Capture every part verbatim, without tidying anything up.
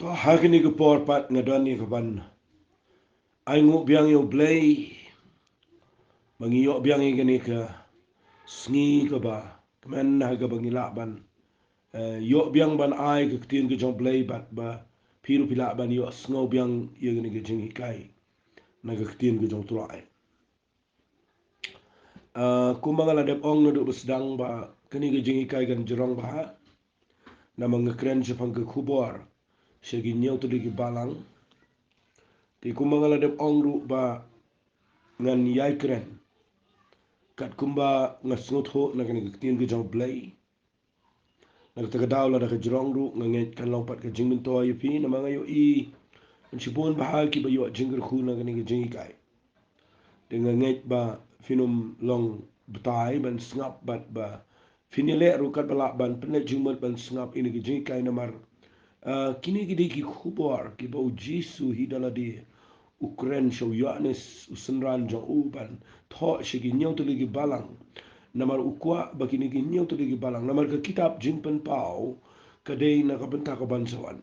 To ha kane ka por pat nga don ïa ka ban ai nguh biang ïa U Blei ba ngi ïoh biang ïa kane ka sngi kaba kmen ha kaba ngi lah ban, eh, ïoh biang ban ai ka ktien ka jong U Blei bad ba phi ruh phi lah ban ïoh sngew biang ïa kane ka jinghikai na ka ktien ka jong U Trai. Ah, kumba nga la dep ong naduh ba sdang ba kane ka jinghikai kan jrong bha. Namar nga kren shaphang ka khubor sha ki hynñiew tylli ki balang. Te kumba nga la dep ong ruh ba ngan ïai kren kat kumba nga sngewthuh na kane ka ktien ka jong U Blei. Na kata ka daw lada ka jrong ruh nga ngeit kan long pat ka jingmyntoi ïa phi namar nga ïohi ban shibun bha kiba ïoh jingkyrkhu na kane ka jinghikai. Te nga ngeit ba phin ym long batai ban sngap bad ba phin ïaleh ruh katba lah ban pynleit jingmut ban sngap ïa kane ka jinghikai namar, ah, kine ki dei ki khubor kiba U Jisu hi da lade u kren sha u Ïoannis u synran jong u ban thoh sha ki hynñiew tylli ki balang. Namar u kwah ba kine ki hynñiew tylli ki balang. Namar ka kitab Jingpynpaw ka dei na ka bynta ka ban sa wan.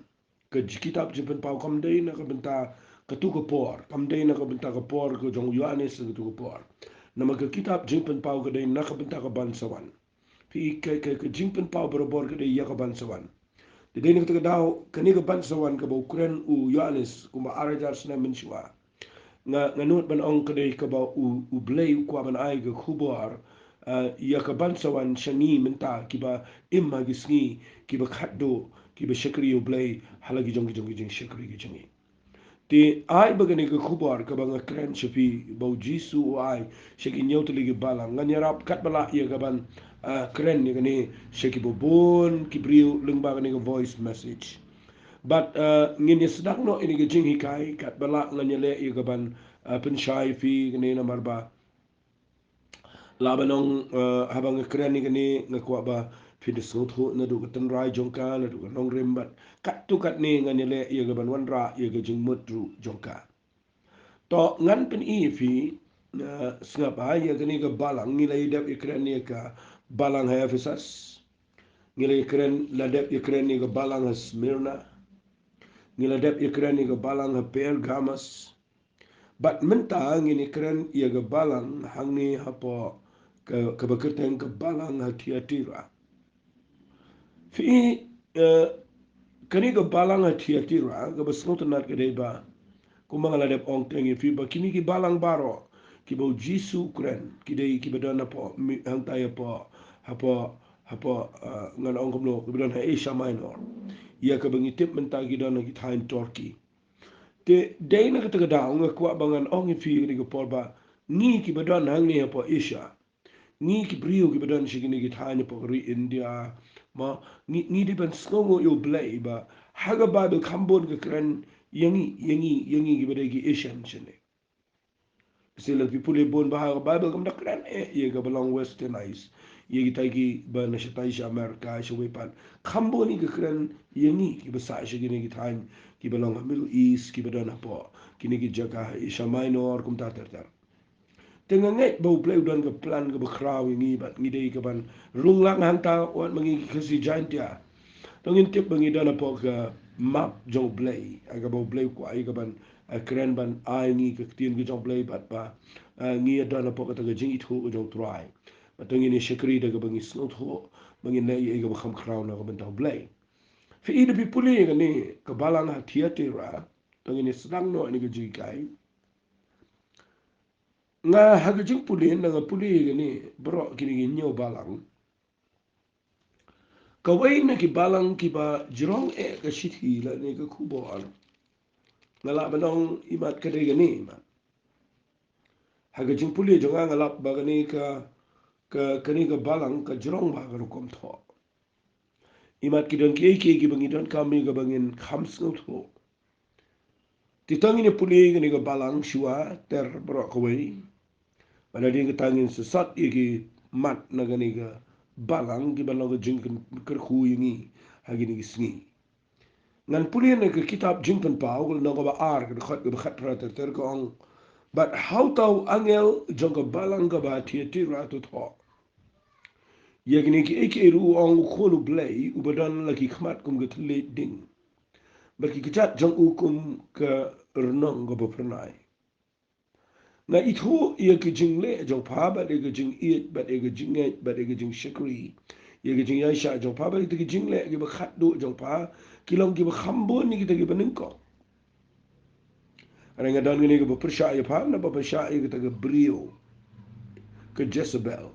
Ka ji-, kitab Jingpynpaw kam dei na ka bynta katu ka por, kam dei na ka bynta ka por ka jong u Ïoannis katu ka por. Namar ka kitab Jingpynpaw ka dei na ka bynta ka ban sa wan. Phi, ka, ka, ka Jingpynpaw barabor ka dei ïa ka ban sa wan. Te dei na kata ka daw kane ka ban sa wan kaba u kren u Ïoannis kumba ar hajar snem mynshuwa. Nga, nga nud ban ong ka dei kaba u, U Blei u kwah ban ai ka khubor, ah, ïa ka ban sa wan sha ngi mynta kiba im ha ki sngi kiba khatduh kiba shakri ïa U Blei ha la ki jong ki jong ki jingshakri ki jong ngi. Te ai ba kane ka khubor kaba nga kren sha phi ba U Jisu u ai sha ki hynñiew tylli ki balang, ngan ïarap katba lah ïa ka ban, ah, kren ïa kane sha kiba bun ki briew lyngba kane ka voice message. Bad, ah, ngin ïa sdang noh ïa kane ka jinghikai katba lah ngan ïaleh ïa ka ban, ah, pynshai ïa phi kane namar ba lah ban ong, eh, haba nga kren ïa kane nga kwah ba phin da sngewthuh naduh ka tynrai jong ka, naduh ka nongrim bad katto katne ngan ïaleh ïa ka ban wanrah ïa ka jingmut ruh jong ka. To ngan pyni ïa phi, eh, sngap ha ïa kane ka balang, ngi la ïa dep ïa kren ïa ka balang ha Ephesus. Ngi la ïa kren, la dep ïa kren ïa ka balang ha Smyrna. Ngi la dep ïa kren ïa ka balang ha Pergamos. Bad mynta ngin ïa kren ïa ka balang hangne hapoh ka, kaba kyrteng ka balang ha Thiatira. Phi, eh, kane ka balang ha Thiatira, kaba sngewtynnat ka dei ba, kumba nga la dep ong teng ïa phi ba kine ki balang baroh kiba U Jisu u kren, ki dei kiba don hapoh, mi-, hangtai hapoh, hapoh, hapoh, eh, ngan ong kumno, kiba don ha Asia Minor. Ïa kaba ngi tip mynta ki don ha ki thaiñ Turkey. Te dei na kata ka daw nga kwah ba ngan ong ïa phi kane ka por ba ngi kiba don hangne hapoh Asia, ngi ki briew kiba don sha kine ki thaiñ hapoh ka ri India, ma, ngi, ngi dei ban sngewnguh ïa U Blei ba ha ka Baibl kham bun ka kren ïa ngi, ïa ngi, ïa ngi kiba dei ki Asian shane. Lehse lada phi pule bun bha ha ka Baibl kam da kren eh ïa kaba long westernized, ïa kitai kiba na shatai sha America, shawei pat. Kham bun ïa ka kren ïa ngi kiba sah sha kine ki thaiñ kiba long ha Middle East, kiba don hapoh kine ki jaka ha Asia Minor, kumta ter ter. Te nga ngeit ba U Blei u don ka plan kaba khraw ïa ngi bad ngi dei ka ban rung lang hangta wat ma ngi ki Khasi Jaintia. To ngin tip ba ngi don hapoh ka map jong U Blei, ha kaba U Blei u kwah ïa ka ban, eh, kren ban ai ngi ka ktien ka jong U Blei bad ba, eh, ngi ïa don hapoh kata ka jingithuh ka jong U Trai. Bad to ngin ïa shakri da kaba ngi sngewthuh ba ngin leh ïa kaba kham khraw na ka bynta U Blei. Phi i da phi pule ïa kane ka balang ha Thiatira, to ngin ïa sdang noh ïa kane ka jinghikai. Nga ha ka jingpule, nda nga pule ïa kine baroh kine ki hynñiew balang. Kawei na ki balang kiba jrong eh ka shithi lane ka khubor, nga lah ban ong imat ka dei kane imat. Ha ka jingpule jong nga nga lap ba kane ka, ka, kane ka balang ka jrong bha ka rukom thoh. Imat ki don kiei kiei kiba ngi donkam ïa kaba ngin kham sngewthuh. Te to ngin ïa pule ïa kane ka balang shuwa ter baroh kawei. Bad hadien kata ngin sa sot ïa ki mat na kane ka balang kiba long ka jingkyrkhu ïa ngi ha kine ki sngi. Ngan pule na ka kitab Jingpynpaw, ka lynnong kaba ar, ka dkhot kaba khatphra ter ter, ka ong: Bad ha uta u angel jong ka balang kaba ha Thiatira to thoh ïa kine kiei kiei ruh u ong: U Khun U Blei uba don la ki khmat kum ka thylliej ding, bad ki kjat jong u kum ka rnong kaba phyrnai. Nga ithuh ïa ki jingleh jong pha, bad ïa ki jingïeit, bad ïa ki jingngeit, bad ïa ki jingshakri, ïa ki jingïaishah jong pha, bad ïa kita ki jingleh kiba khatduh jong pha, ki long kiba kham bun ïa kita kiba nyngkong. Hynrei nga don kane kaba pyrshah ïa pha, naba pyrshah ïa kata ka briew, ka Jezebel,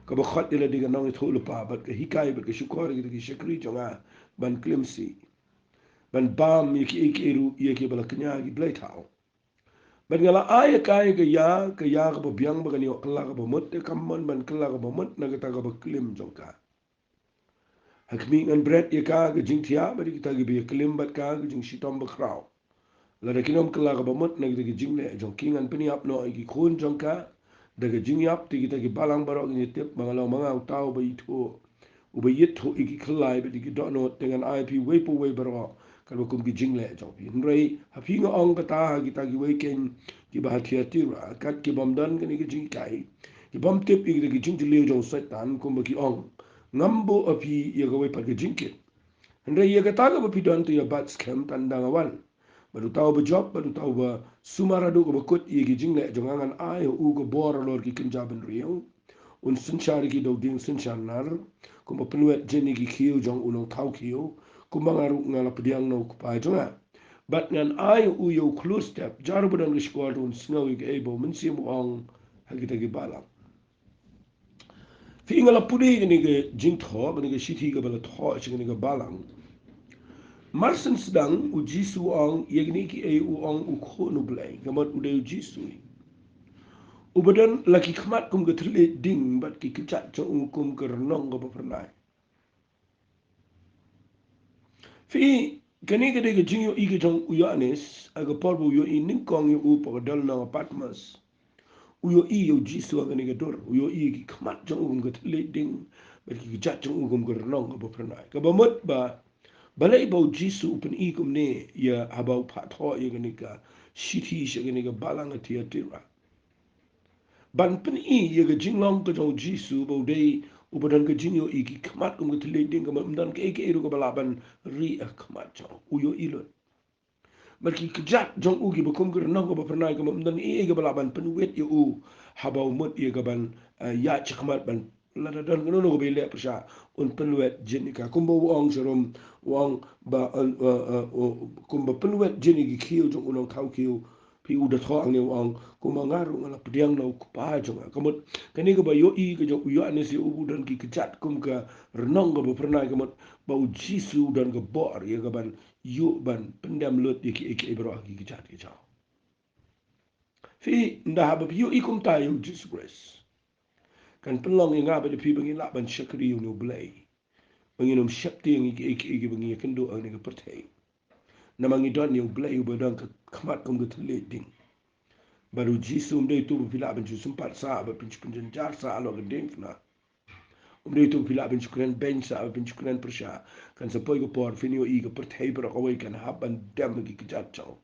kaba khot ïa lade ka nongïathuhlypa, bad ka hikai, bad ka shukor ïa kita ki shakri jong nga ban klim sih, ban bam ïa kiei kiei ruh ïa kiba la kñia ki blei thaw. Bad nga la ai ïa ka ïa ka ïa, ka ïa kaba biang ba kan ïoh kylla kaba mut, te kam mon ban kylla kaba mut na kata kaba klim jong ka. Ha khmih, ngan bret ïa ka ka jingthiah bad ïa kita kiba ïaklim bad ka ka jingshitom bakhraw. Lada kin ym kylla kaba mut na kita ki jingleh jong ki, ngan pynïap noh ïa ki khun jong ka da ka jingïap. Te kita ki balang baroh kin ïatip ba nga long ma nga uta uba ithuh, uba ithuh ïa ki khyllai bad ïa ki dohnud, te ngan ai ïa phi uwei pa uwei baroh katba kum ki jingleh jong phi. Hynrei ha phi nga ong kata ha kita kiwei keiñ kiba ha Thiatira, kat ki bym don kane ka jinghikai, ki bym tip ïa kita ki jingjylliew jong u Soitan, kumba ki ong, ngam buh ha phi ïa kawei pat ka jingkit. Hynrei ïa kata kaba phi don, to ïa bat skhem, tang da nga wan. Bad uta uba jop, bad uta uba sumar haduh kaba kut ïa ki jingleh jong nga, ngan ai ha u ka bor halor ki kynja bynriew. Un synshar ïa ki da u dieng synshar nar, kumba pynwet jin ïa ki khiew jong u nongthaw khiew, kumba nga ruh nga la pdiang na u Kpa jong nga. Bad ngan ai ha u ïa u khlues step, jar uba don ka shkor un sngew ïa kaei ba u Mynsiem u ong ha kita ki balang. Phi, nga la pule ïa kane ka jingthoh, kane ka shithi kaba la thoh sha kane ka balang. Mar shen sdang u Jisu u ong ïa kine kiei, u ong u Khun u Blei, ka mut u dei u Jisu. Uba don la ki khmat kum ka thylliej ding bad ki kjat jong u kum ka rnong kaba phyrnai. Phi, kane ka dei ka jingïohi ka jong u Ïoannis ha ka por ba u ïohi nyngkong ïa u hapoh ka dal nong Patmos. U ïohi ïa u Jisu ha kane ka dur, u ïohi ïa ki khmat jong u kum ka thylliej ding bad ki kjat jong u kum ka rnong kaba phyrnai. Kaba mut ba, balei ba u Jisu u pyni kumne ïa, haba u phah thoh ïa kane ka shithi sha kane ka balang ha Thiatira? Ban pyni ïa ka jinglong ka jong u Jisu ba u dei uba don ka jingïohi, ki khmat kum ka thylliej ding, kaba ym don kaei kaei ruh kaba lah ban rieh ha khmat jong u. U ïohi lut. Bad ki kjat jong u kiba kum ka rnong kaba phyrnai, kaba ym don ei ei kaba lah ban pynwit ïa u haba u mut ïa ka ban, eh, ïaid shakhmat, ban lada don kano kano kaba ïaleh pyrshah, un pynwit jin ïa ka. Kumba u ong sharum, u ong ba, eh, eh, eh, u, kumba pynwit jin ïa ki khiew jong u nongthaw khiew. Phi, u da thoh hangne u ong, kumba nga ruh nga la pdiang na u Kpa jong nga. Ka mut, kane kaba ïohi ka jong u Ïoannis ïa u ba u don ki kjat kum ka rnong kaba phyrnai, ka mut ba u Jisu u don ka bor ïa ka ban ïoh ban pyndem lut ïa kiei kiei baroh ha ki kjat ki jong u. Phi, ynda haba phi ïohi kumta ïa u Jisu Khrist, kan pynlong ïa nga bad ïa phi ba ngin lah ban shakri ïa une u Blei, ba ngin ym sheptieng ïa kiei kiei kiba ngi ïakynduh ha kane ka pyrthei. Namar ngi don ïa u Blei uba don ka khmat kum ka thylliej ding. Bad u Jisu um dei uta uba phi lah ban shu sympat sah bad phin shu pynjynjar sah halor ka diengphna. Um dei uta uba phi lah ban shu kren beiñ sah bad phin shu kren pyrshah. Kan sa poi ka por phin ïohi ka pyrthei baroh kawei kan hap ban dem ha ki kjat jong u.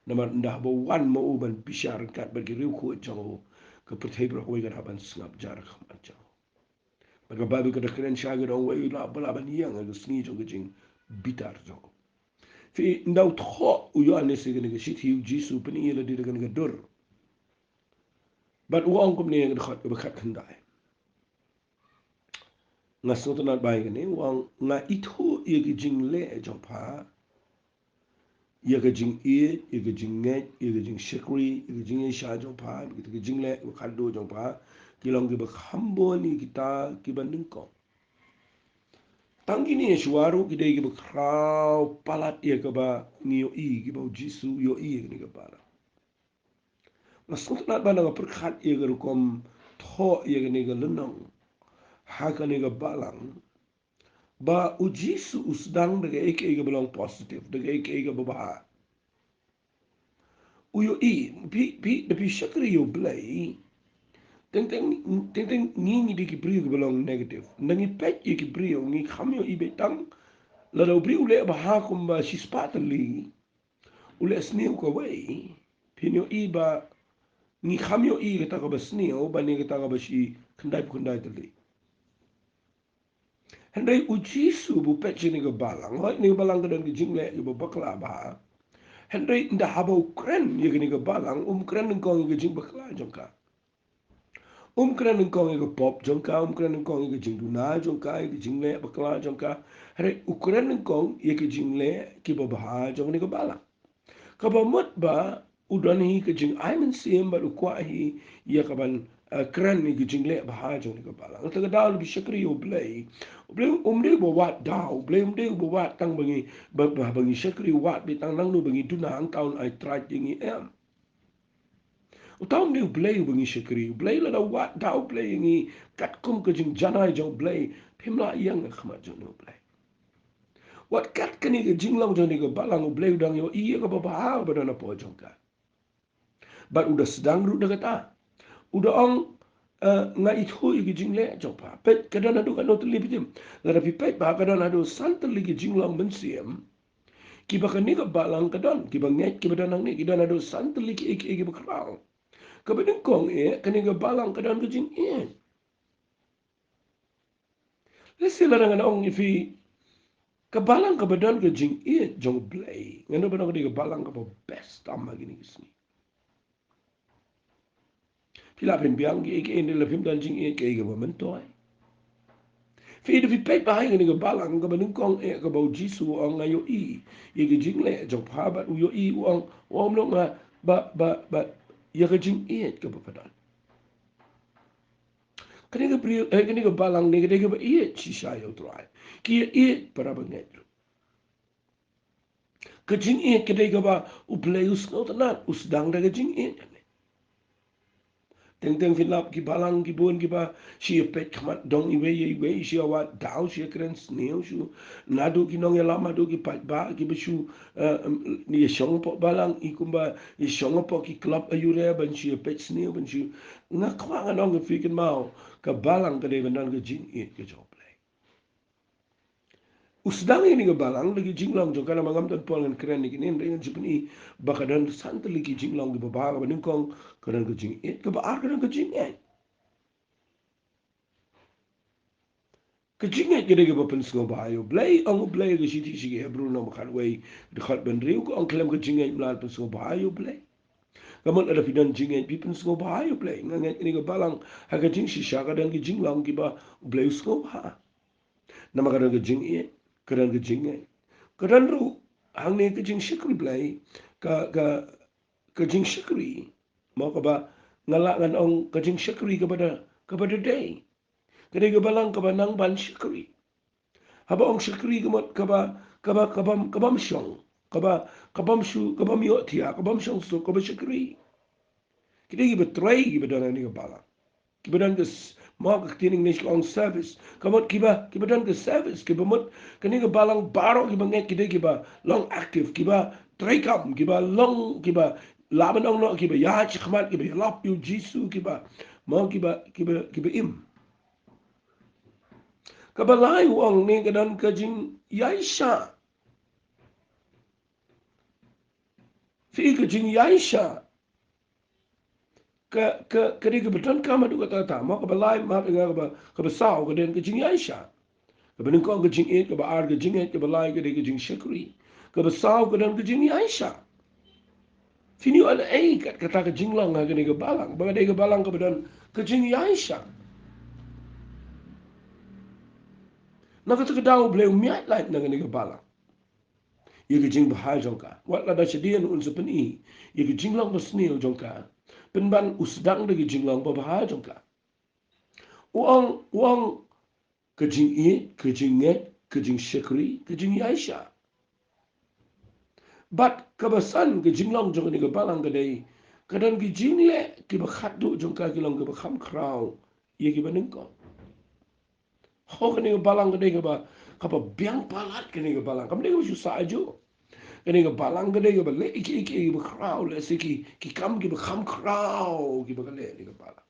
Namar ynda haba wan ma u ban bishar ryngkat bad ki riewkhuid jong u, ka pyrthei baroh kawei kan hap ban sngap jar ha khmat jong u. Bad ka Baibl ka da kren shai, ka da ong, uwei u lah, ba lah ban ïeng ha ka sngi jong ka jingbitar jong u. Phi, ynda u thoh u Ïoannis ïa kane ka shithi, u Jisu u pyni ïa lade da kane ka dur. Bad u ong kumne ha ka dkhot kaba khatkhyndai. Nga sngewtynnat bha ïa kane, u ong, nga ithuh ïa ki jingleh jong pha, ïa ka jingïeit, ïa ka jingngeit, ïa ka jingshakri, ïa ka jingïaishah jong pha, ïa kita ki jingleh kiba khatduh jong pha, ki long kiba kham bun ïa kita kiba nyngkong. Tang kine shuwa ruh ki dei kiba khraw palat ïa kaba ngi ïohi, kiba u Jisu u ïohi ïa kane ka balang. Nga sngewtynnat ba nga pyrkhat ïa ka rukom thoh ïa kane ka lynnong ha kane ka balang, ba u Jisu u sdang da kaei kaei kaba long positive, da kaei kaei kaba bha. U ïohi, phi, phi, da phi shakri ïa u Blei, teng teng, teng teng ngi ngi dei ki briew kiba long negative. Ynda ngi peit ïa ki briew, ngi kham ïohi beit tang lada u briew u leh bha kumba shispah tylli, u leh sniew kawei, phin ïohi ba ngi kham ïohi kata kaba sniew ban ïa kata kaba shi khyndaiphew khyndai tylli. Hynrei u Jisu ba u peit sha kane ka balang, hooid kane ka balang ka don ka jingleh kaba bakla bha. Hynrei ynda haba u kren ïa kane ka balang, um kren nyngkong ïa ka jingbakla jong ka. Um kren nyngkong ïa ka pop jong ka, um kren nyngkong ïa ka jingduna jong ka, ïa ka jingleh bakla jong ka. Hynrei u kren nyngkong ïa ka jingleh kiba bha jong kane ka balang. Kaba mut ba u don hi ka jingai mynsiem bad u kwah hi ïa kaban, eh, kren ïa ka jingleh bha jong kane ka balang. Te ka daw lada phi shakri ïa U Blei, U Blei um dei uba wad daw, U Blei um dei uba wad tang ba ngi, ba, ba, ba ngi shakri, wad beit tang nangno ba ngi duna, hangta un ai trai ïa ngi, em. Uta um dei U Blei uba ngi shakri. U Blei lada wad daw U Blei ïa ngi katkum ka jingjanai jong U Blei, phim lah ïeng ha khmat jong U Blei. Wat kat kane ka jinglong jong kane ka balang, U Blei u dang ïohi ïa kaba bha ba don hapoh jong ka. Bad u da sdang ruh da kata. U da ong, eh, nga ithuh ïa ka jingleh jong pha. Peit, ka don haduh katno tylli, phi tim. Lada phi peit bha, ka don haduh san tylli ki jinglong mynsiem kiba kane ka balang ka don, kiba ngeit, kiba don hangne, ki don haduh san tylli kiei kiei kiba khraw. Kaba nyngkong eh, kane ka balang ka don ka jingïeit. Lehse lada ngan ong ïa phi, ka balang kaba don ka jingïeit jong U Blei, ngan ong ba ka dei ka balang kaba best tam ha kine ki sngi. Phi lah phin biang kiei kiei, hynrei lada phim don jingïeit, kaei kaba myntoi? Phi, lada phi peit bha ïa kane ka balang, kaba nyngkong eh, kaba u Jisu u ong nga ïohi ïa ka jingleh jong pha, bad u ïohi, u ong, u ong noh nga ba, ba, ba ïa ka jingïeit kaba pha don. Kane ka briew, eh, kane ka balang ne ka dei kaba ïeit shisha ïa U Trai. Ki ïeit para bangeit ruh. Ka jingïeit ka dei kaba U Blei u sngewtynnat, u sdang da ka jingïeit. Teng teng phin lap ki balang ki bun kiba shu ïa peit khmat dong iwei ïa iwei, shu ïa wad daw, shu ïa kren sniew, shu naduh ki nongïalam haduh ki paidbah kiba shu, eh, em, ïa shong hapoh balang, i kumba ïa shong hapoh ki club aiu re ban shu ïa peit sniew, ban shu, nga kwah ngan ong ïa phi, kynmaw, ka balang ka dei ban don ka jingïeit ka jong U Blei. U sdang ïa kane ka balang da ki jinglong jong ka, namar ngam don por ngan kren ïa kine, hynrei ngan shu pyni ba ka don san tylli ki jinglong kiba bha. Kaba nyngkong ka don ka jingïeit, kaba ar ka don ka jingngeit. Ka jingngeit ka dei kaba pynsngewbha ïa U Blei. Ong U Blei ha ka shithi sha ki Hebru lynnong ba khatwei, dkhot ba hynriew, ka ong khlem ka jingngeit ym lah ban pynsngewbha ïa U Blei. Ka mut lada phi don jingngeit phi pynsngewbha ïa U Blei. Nga ngeit kane ka balang ha ka jingshisha ka don ki jinglong kiba U Blei u sngewbha. Namar ka don ka jingïeit, ka don ka jingngeit, ka don ruh hangne ka jingshakri Blei, ka, ka, ka jingshakri. Mo, kaba nga lah ngan ong ka jingshakri kaba da, kaba da dei. Ka dei ka balang kaba nang ban shakri. Haba ong shakri ka mut kaba, kaba, kabym, kabym shong, kaba, kabym shu, kabym ïohthiah, kabym shong suk, kaba shakri. Ki dei kiba trei kiba don ha kane ka balang. Kiba don ka s-, mo, ka ktien English ka ong service. Ka mut kiba, kiba don ka service, kiba mut kane ka balang baroh kiba ngeit ki dei kiba long active, kiba treikam, kiba long, kiba lah ban ong noh, kiba ïaid shakhmat, kiba ïalap ïa U Jisu, kiba, mo, kiba, kiba, kiba im. Kaba lai u ong ne ka don ka jingïaishah. Phi, ka jingïaishah ka, ka, ka dei kaba donkam haduh katta katta. Mo, kaba lai, mo, kaba, kaba saw ka don ka jingïaishah. Kaba nyngkong ka jingïeit, kaba ar ka jingngeit, kaba lai ka dei ka jingshakri. Kaba saw ka don ka jingïaishah. Phin ïoh ei ei kat kata ka jinglong ha kane ka balang, ba ka dei ka balang kaba don ka jingïaishah. Na kata ka daw U Blei um ïaid lait na kane ka balang ïa ka jingbha jong ka. Wat lada shadien un sa pyni ïa ka jinglong basniew jong ka, pynban u sdang da ka jinglong babha jong ka. U ong, u ong ka jingïeit, ka jingngeit, ka jingshakri, ka jingïaishah. Bad kaba san ka jinglong jong kane ka balang ka dei ka don ki jingleh kiba khatduh jong ka ki long kiba kham khraw ïa kiba nyngkong. Ho, kane ka balang ka dei kaba, kaba biang palat kane ka balang. Kam dei kaba shu sah ajuh. Kane ka balang ka dei kaba leh ïa ki, ïa ki, ïa kiba khraw, lehse ki, ki kam kiba kham khraw kiba ka leh kane ka balang.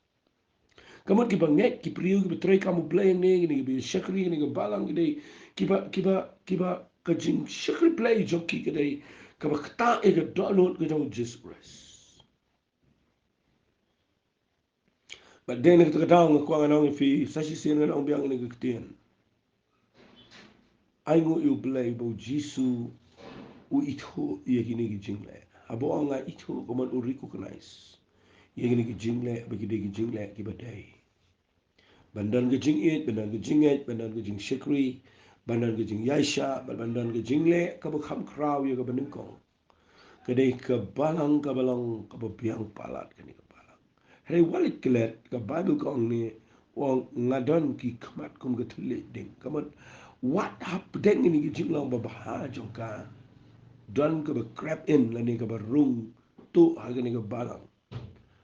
Ka mut kiba ngeit, ki briew kiba treikam U Blei hangne, kine kiba shakri kane ka balang ki dei kiba, kiba, kiba ka jingshakri Blei jong ki ka dei kaba ktah ïa ka dohnud ka jong U Jisu Khrist. Bad dei na kata ka daw nga kwah ngan ong ïa phi, sa shisien ngan ong biang ïa kane ka ktien. Ai nguh ïa U Blei ba U Jisu u ithuh ïa kine ki jingleh. Haba u ong nga ithuh, ka mut u recognize ïa kine ki jingleh ba ki dei ki jingleh kiba dei. Ban don ka jingïeit, ban don ka jingngeit, ban don ka jingshakri, ban don ka jingïaishah, ban, ban don ka jingleh kaba kham khraw ïa kaba nyngkong. Ka dei ka balang kaba long kaba biang palat kane ka balang. Hynrei wat leit klet, ka Baibl ka ong ne, u ong nga don ki khmat kum ka thylliej ding. Ka mut wat hapdeng kine ki jinglong babha jong ka, don kaba krep in lane kaba rung tuh ha kane ka balang.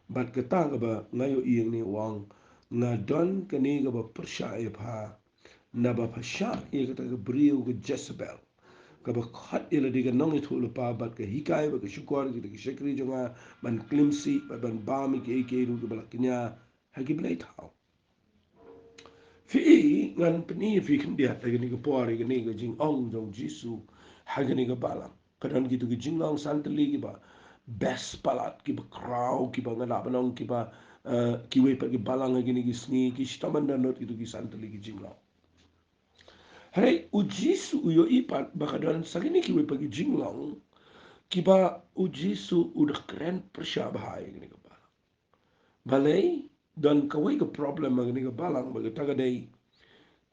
Bad kata kaba nga ïohi hangne, u ong nga don kane kaba pyrshah ïa pha, naba pha shah ïa kata ka briew ka Jezebel, kaba khot ïa lade ka nongïathuhlypa bad ka hikai bad ka shukor kita ki shakri jong nga ban klim sih bad ban bam ïa kiei kiei ruh kiba la kñia ha ki blei thaw. Phi i, ngan pyni ïa phi khyndiat ha kane ka por, ha kane ka jingong jong U Jisu ha kane ka balang. Ka don kito ki jinglong san tylli kiba best palat, kiba khraw, kiba nga lah ban ong kiba, eh, kiwei pat ki balang ha kine ki sngi ki shitom ban dohnud kito ki san tylli ki jinglong. Hynrei U Jisu u ïohi pat ba ka don sa kine kiwei pat ki jinglong kiba U Jisu u da kren pyrshah bha ïa kane ka balang. Balei? Don kawei ka problem ha kane ka balang, ba kata ka dei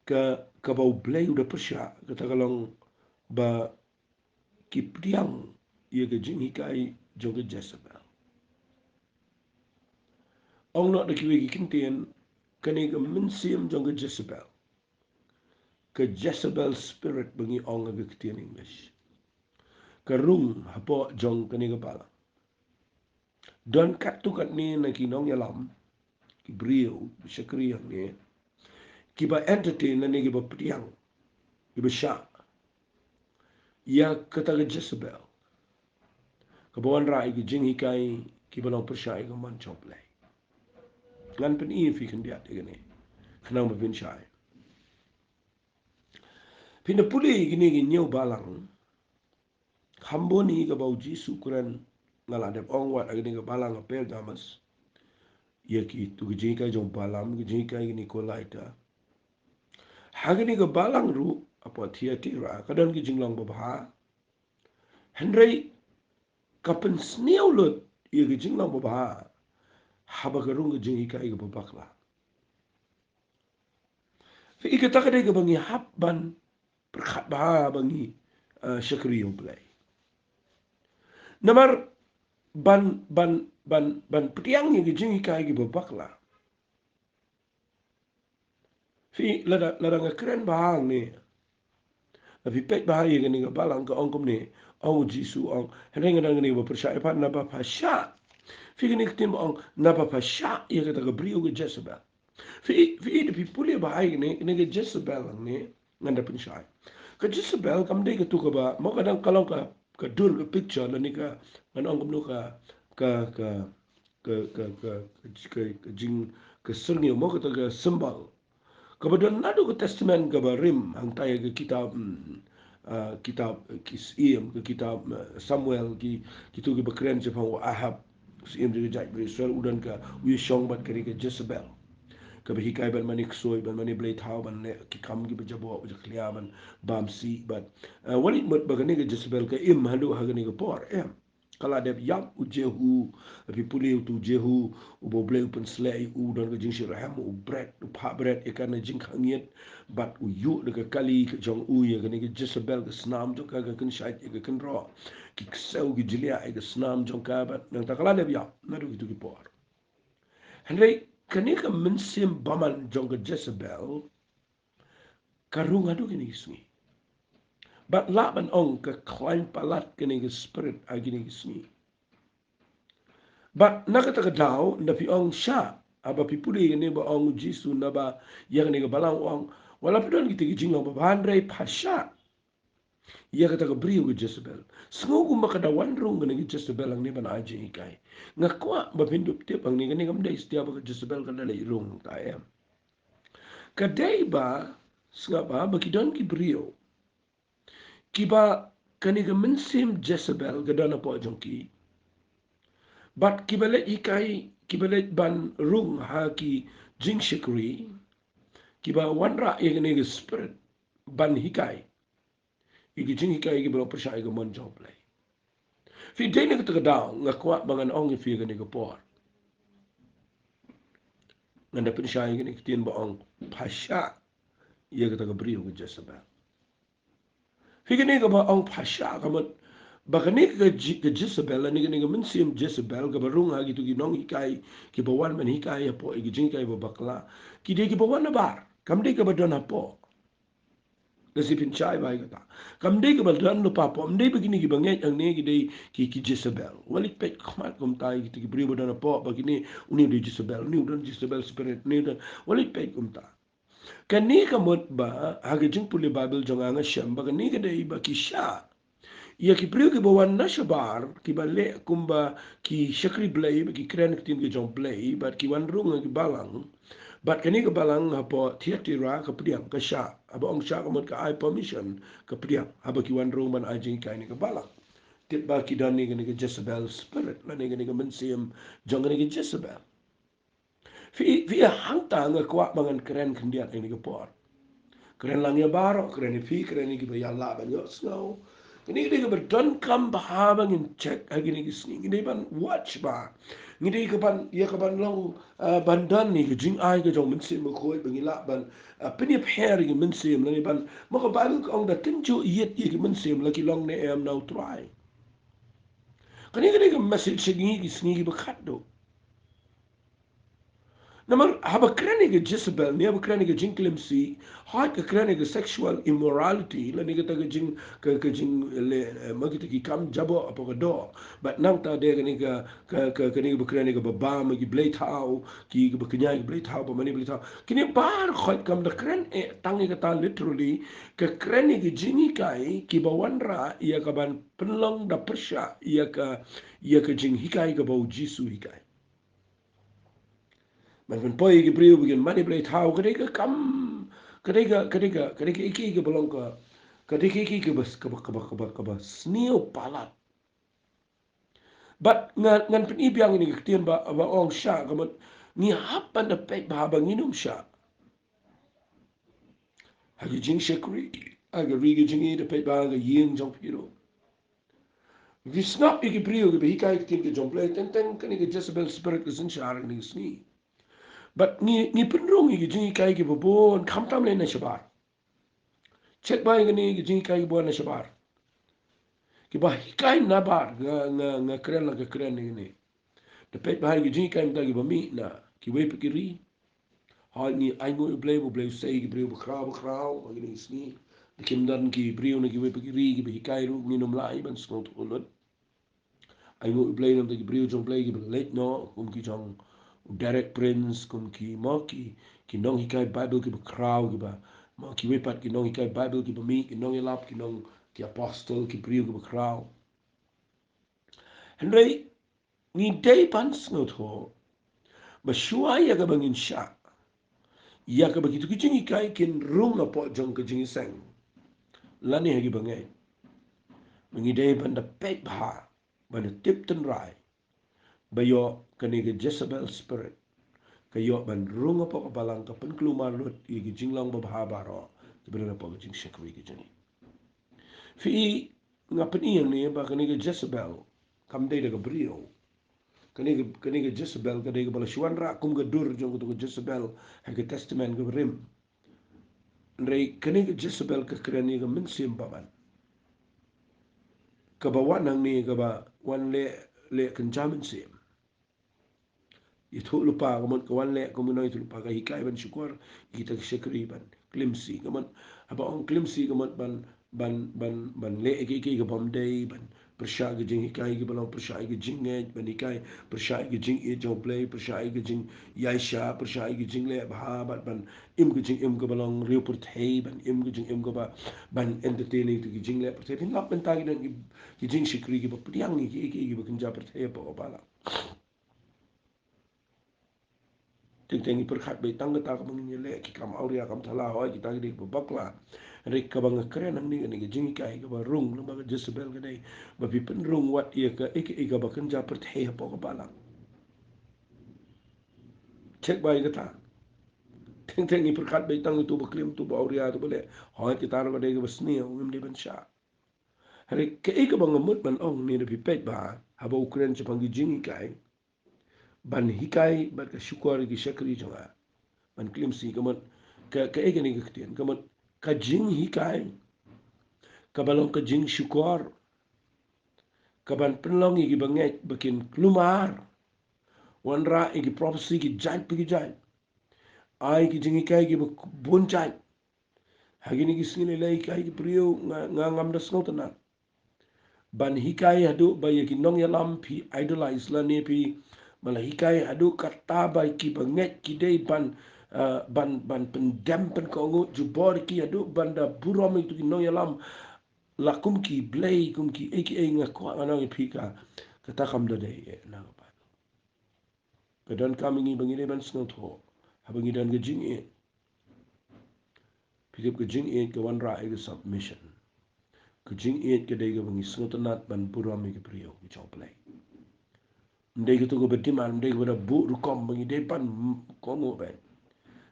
ka, kaba U Blei u da pyrshah, kata ka long ba ki pdiang ïa ka jinghikai jong ka Jezebel. Ong noh da kiwei ki ktien, kane ka mynsiem jong ka Jezebel, ka Jezebel spirit ba ngi ong ha ka ktien English, ka rung hapoh jong kane ka balang. Don katto katne na ki nongïalam, ki briew, ki shakri hangne, kiba entertain lane kiba pdiang, kiba shah ïa kata ka Jezebel, kaba wanrah ïa ki jinghikai kiba long pyrshah ïa ka mon jong U Blei. Ngan pyni ïa phi khyndiat ïa kane khnang ba phin shai. Phin da pule ïa kine ki hynñiew balang. Kham bun hi kaba U Jisu u kren, nga la dep ong wat ha kane ka balang ha Pergamos, ïa kito ki jinghikai jong u Balaam, ki jinghikai ki Nikolaita. Ha kane ka balang ruh hapoh Thiatira ka don ki jinglong babha. Hynrei ka pynsniew lut ïa ki jinglong babha haba ka rung ka jinghikai kaba bakla. Phi i, kata ka dei kaba ngi hap ban pyrkhat bha ba ngi, eh, shakri ïa U Blei. Namar ban, ban, ban, ban pdiang ïa ki jinghikai kiba bakla. Phi, lada, lada nga kren bha hangne, lada phi peit bha ïa kane ka balang, ka ong kumne, ong U Jisu, ong, hynrei nga don kane kaba pyrshah ïa pha, naba pha shah. Phi, kane ka ktien ba ong naba pha shah ïa kata ka briew ka Jezebel. Phi, phi, da phi pule bha ïa kane, kane ka Jezebel hangne, ngan da pynshai. Ka Jezebel kam dei kato kaba, mo, ka dang ka long ka, ka dur, ka picture lane ka, ngan ong kumno, ka, ka, ka, ka, ka, ka, ka, ka jing, ka syrngiew, mo, kata ka symbol. Kaba don naduh ka Testament kaba rim, hangta ïa ka kitab, mm, ah, kitab, eh, ki Syiem, ka kitab, eh, Samuel, ki, kito kiba kren shaphang u Ahab, u syiem jong ka jaitbynriew Israel, u don ka, u ïashong bad kane ka Jezebel, kaba hikai ban mane ksuid, ban mane blei thaw, ban leh ki kam kiba jaboh, ba jakhlia, ban bam sih, bad, eh, wat leit mut ba kane ka Jezebel ka im haduh ha kane ka por, em. Ka la dep ïap u Jehu, phi pule, uto u Jehu, uba U Blei u pynsleh ïa u, u don ka jingshitrhem, u bret, u phah bret ïa ka na jingkhangïit, bad u ïuh da ka kali ka jong u ïa kane ka Jezebel, ka snam jong ka ka kynshait ïa ka kynroh, ki ksew ki jliah ïa ka snam jong ka, bad nangta ka la dep ïap naduh kito ki por. Hynrei kane ka mynsiem bymman jong ka Jezebel ka rung haduh kine ki sngi. Bad lah ban ong ka khlaiñ palat kane ka spirit ha kine ki sngi. Bad na kata ka daw, nda phi ong shah, haba phi pule kane ba ong U Jisu naba ïa kane ka balang, u ong, wat la phi don kita ki jinglong babha, hynrei pha shah ïa kata ka briew ka Jezebel. Sngew kumba ka da wan rung kane ka Jezebel hangne ban ai jinghikai. Nga kwah ba phin dup tip hangne, kane kam dei satia ba ka Jezebel ka da leit rung, ta em. Ka dei ba, sngap bha, ba ki don ki briew kiba kane ka mynsiem Jezebel ka don hapoh jong ki, bad kiba leit hikai, kiba leit ban rung ha ki jingshakri, kiba wanrah ïa kane ka spirit ban hikai. ïa ki jinghikai kiba long pyrshah ïa ka mon jong U Blei. Phi dei na kata ka daw, nga kwah ba ngan ong ïa phi kane ka por. Ngan da pynshai ïa kane ka ktien ba ong, phashah ïa kata ka briew ka Jezebel. Phi, kane kaba ong phashah ka mut ba kane ka Je-, ka Jezebel, lane kane ka mynsiem Jezebel kaba rung ha kito ki nonghikai kiba wan ban hikai hapoh ïa ki jinghikai ba bakla, ki dei kiba wan nabar, kam dei kaba don hapoh. Lehse phin shai bha ïa kata. Kam dei kaba don lypa hapoh, ym dei ba kine kiba ngeit hangne ki dei ki, ki Jezebel. Wat leit peit khmat kumta ïa kito ki briew ba don hapoh, ba kine, une u dei Jezebel, une u don Jezebel spirit, une u don. Wat leit peit kumta. Kane ka mut ba ha ka jingpule Baibl jong nga, nga shem ba kane ka dei ba ki shah ïa ki briew kiba wan na shabar, kiba leh kumba ki shakri Blei, ba ki kren ktien ka jong Blei, bad ki wan rung ha ki balang. Bad kane ka balang hapoh Thiatira ka pdiang, ka shah, haba ong shah ka mut ka ai permission, ka pdiang, haba ki wan rung ban ai jinghikai ha kane ka balang. Tip ba ki don ne kane ka Jezebel spirit, lane kane ka mynsiem jong kane ka Jezebel. Phi, phi, hangta nga kwah ba ngan kren khyndiat ha kane ka por. Kren lang ïa baroh, kren ïa phi, kren ïa kiba ïalah ban ïohsngew. Kane ka dei kaba donkam bha ba ngin check ha kine ki sngi. Ngi dei ban watch bha. Ngi dei ka ban, ïa ka ban long, ah, ban don ïa ka jingai ka jong u Mynsiem Bakhuid ba ngin lah ban, ah, pynïapher ïa ka mynsiem lane ban, ma ka Baibl ka ong da tynjuh ïit ïa ka mynsiem la ki long ne em na U Trai. Kane ka dei ka message ha kine ki sngi kiba khatduh. Namar haba kren ïa ka Jezebel, ne haba kren ïa ka jingklim sih, hooid ka kren ïa ka sexual immorality, lane kata ka jing, ka, ka jing, le, eh, ma kita ki kam jaboh hapoh ka doh. Bad nangta de kane ka, ka, ka, kane kaba kren ïa kaba bam ïa ki blei thaw, ki, kaba kñia ïa ki blei thaw, ba mane blei thaw. Kine baroh hooid kam da kren, eh, tang ïa kata literally, ka kren ïa ka jinghikai kiba wanrah ïa ka ban pynlong da pyrshah ïa ka, ïa ka jinghikai kaba U Jisu hikai. Ban pynpoi ïa ki briew ba kin mane blei thaw, ka dei ka kam, ka dei ka, ka dei ka, ka dei ka, ka, kaba long ka, ka dei ka, ka, kaba, kaba, kaba, kaba, kaba sniew palat. Bad ngan, ngan pyni biang ïa kane ka ktien ba, ba ong shah, ka mut ngi hap ban da peit bha ba ngin ym shah ha ka jingshakri, ha ka ri ka jong ngi, da peit bha ha ka ïing jong phi ruh. Ngi sngap ïa ki briew kiba hikai ka ktien ka jong U Blei, teng teng kane ka Jezebel spirit ka synshar ha kine ki sngi. Bad ngi, ngi pynrung ïa ki jinghikai kiba bun, khamtam lei na shabar. Check bha ïa kine ki jinghikai kiba wan na shabar. Kiba hikai nabar, nga, nga, nga kren la ka kren ïa kine. Da peit bha ïa ki jinghikai mynta kiba mih na kiwei pat ki ri. Hooid ngi ainguh ïa U Blei, U Blei u sei ïa ki briew bakhraw bakhraw ha kine ki sngi. Da kim don ki briew na kiwei pat ki ri kiba hikai ruh, ngin ym lah ban sngewthuh lut. Ainguh ïa U Blei namar ki briew jong U Blei kiba leit noh, kum ki jong u Derek Prince, kum ki, mo, ki, ki nonghikai Baibl kiba khraw kiba, mo, kiwei pat ki nonghikai Baibl kiba mih, ki nongïalap, ki nong, ki apostle, ki briew kiba khraw. Hynrei ngi dei ban sngewthuh ba shuwa ïa kaba ngin shah ïa kaba kito ki jinghikai kin rung hapoh jong ka jingïaseng lane ha kiba ngeit, ba ngi dei ban da peit bha, ban da tip tynrai ba ïoh kane ka Jezebel spirit ka ïoh ban rung hapoh ka balang, ka pynkulmar lut ïa ki jinglong babha baroh kiba don hapoh ka jingshakri ka jong ngi. Phi, nga pyni hangne ba kane ka Jezebel kam dei da ka briew. Kane ka, kane ka Jezebel ka dei kaba la shu wanrah kum ka dur jong kato ka Jezebel ha ka Testament kaba rim. Hynrei kane ka Jezebel ka kren ïa ka mynsiem baban, kaba wan hangne kaba wan leh, leh kynja mynsiem. Ïathuhlypa, ka mut ka wan leh kum ka nongïathuhlypa, ka hikai ban shukor ïa kita ki shakri, ban klim sih, ka mut haba ong klim sih ka mut ban, ban, ban, ban leh ïa kiei kiei kaba ym dei, ban pyrshah ki jinghikai kiba long pyrshah ïa ki jingngeit, ban hikai pyrshah ïa ki jingïeit jong U Blei, pyrshah ïa ki jingïaishah, pyrshah ïa ki jingleh bha, bad ban im ki jingim kaba long riewpyrthei, ban im ki jingim kaba, ban entertain ïa kita ki jingleh pyrthei. Phin lap mynta ki don ki, ki jingshakri kiba pdiang ïa kiei kiei kiba kynja pyrthei hapoh ka balang. Teng teng ngi pyrkhat beit tang kata kaba ngin ïaleh, ki kam awria, kam thala, hooid kita ki dei kiba bakla. Hynrei kaba nga kren hangne ka dei ka jinghikai kaba rung, namar ka Jezebel ka dei ba phi pynrung wat ïa ka, ïa ka, ïa kaba kynja pyrthei hapoh ka balang. Check bha ïa kata. Teng teng ngi pyrkhat beit tang uto uba klim, uto uba awria, uto uba leh. Hooid kita ruh ka dei kaba sniew, ngim dei ban shah. Hynrei kaei kaba nga mut ban ong ne, da phi peit ba haba u kren shaphang ki jinghikai, ban hikai bad ka shukor ïa ki shakri jong nga, ban klim sngi, ka mut ka, kaei kane ka ktien, ka mut ka jinghikai kaba long ka jingshukor, kaban pynlong ïa ki bangeit ba kin kulmar, wanrah ïa ki prophecy ki jait pa ki jait, ai ki jinghikai kiba bun jait. Ha kine ki sngi lei lei, hikai ki briew, nga, nga ngam da sngewtynnat ban hikai haduh ba ïa ki nongïalam phi idolize lane phi, ba la hikai haduh katta ba ki bangeit ki dei ban, ah, ban, ban pyndem pynkohnguh jubor ïa ki, haduh ban da burom ïa ki nongïalam la kum ki blei, kum kiei kiei. Nga kwah ngan ong ïa phi, ka, kata kam da dei eh na ka Baibl. Ka donkam ïa ngi ba ngi dei ban sngewthuh haba ngi don ka jingïeit. Phi tip, ka jingïeit ka wanrah ïa ka submission. Ka jingïeit ka dei kaba ngi sngewtynnat ban burom ïa ki briew ki jong U Blei. Ym dei kato kaba demand, ym dei kaba da buh rukom ba ngi dei ban kohnguh beit.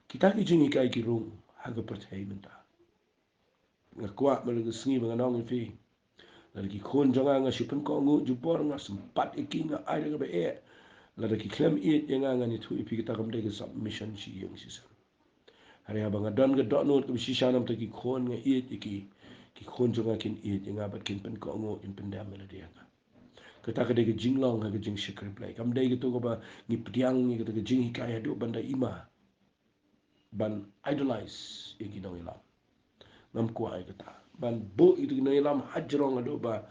Kita ki jinghikai ki rung ha ka pyrthei mynta. Nga kwah ba la ka sngi ba ngan ong ïa phi, lada ki khun jong nga, nga shu pynkohnguh jubor, nga sympat ïa ki, nga ai da kaba eh, lada ki khlem ïeit ïa nga, ngan ïathuh ïa phi, kata kam dei ka submission shi ïing shi sem. Hynrei haba nga don ka dohnud kaba shisha namar ki khun, nga ïeit ïa ki, ki khun jong nga kin ïeit ïa nga bad kin pynkohnguh, kin pyndem ïa lade ïa nga. Kata ka dei ka jinglong ha ka jingshakri Blei. Kam dei kato kaba ngi pdiang ïa kata ka jinghikai haduh ban da ima, ban idolize ïa ki nongïalam. Ngam kwah ïa kata, ban buh ïa ki nongïalam hajrong haduh ba